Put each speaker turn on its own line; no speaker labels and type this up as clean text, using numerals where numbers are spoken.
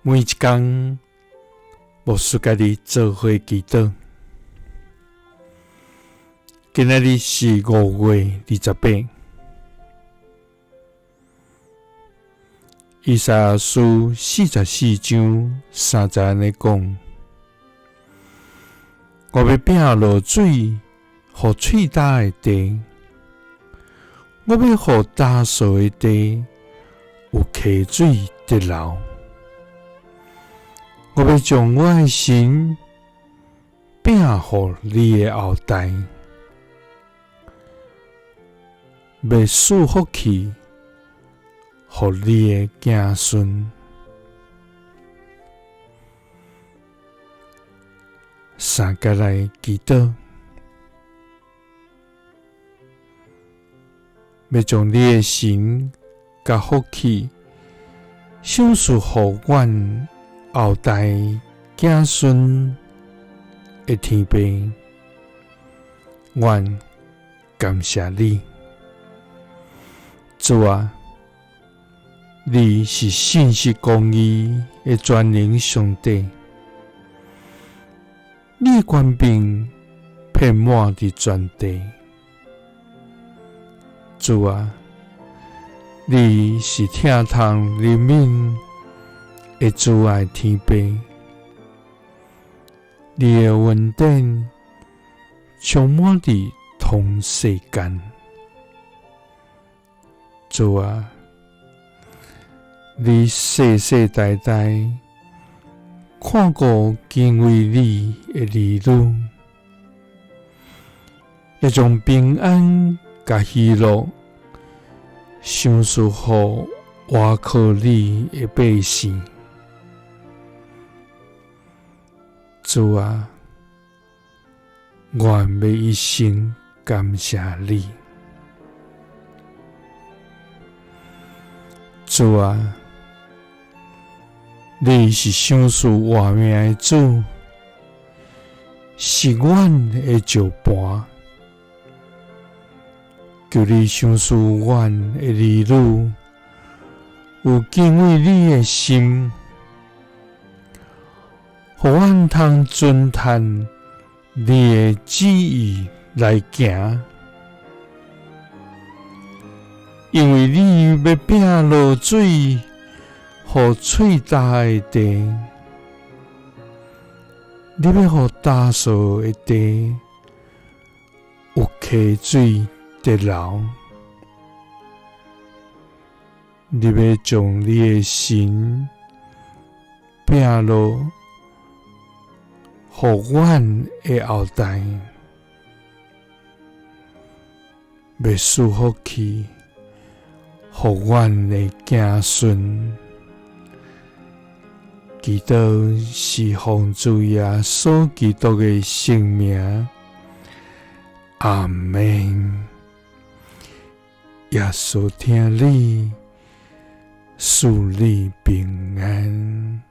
每一工，牧師佮你做伙祈禱。今仔日是5月28。以賽亞書44章3節按呢講：我欲餅落水，予喙焦的地；我欲予焦燥的地有溪水直流。我欲將我的神餅予你的後代，欲賜福氣予你的子孫。三佮來祈禱，欲將你的神佮福氣賞賜予阮後代子孫的天父，阮感謝你，主啊，你是信實公義的全能上帝，你的權柄遍滿佇全地，主啊，你是疼痛憐憫的慈愛天父，你的恩典充滿佇統世間。主啊，你世世代代看顧敬畏你的兒女，也將平安佮喜樂賞賜予倚靠你的百姓。主啊，阮欲一生感謝你。主啊，你是賞賜活命的主，是阮的石盤。求你賞賜阮的兒女有敬畏你的心，予阮通遵趁你的旨意來行，因為你欲餅落水，予喙焦的地，你欲予焦燥的地有溪水直流，你欲將你的神餅落予阮的後代，欲賜福氣予阮的子孫。祈禱是奉主耶穌基督的聖名，阿們。耶穌疼你，賜你平安。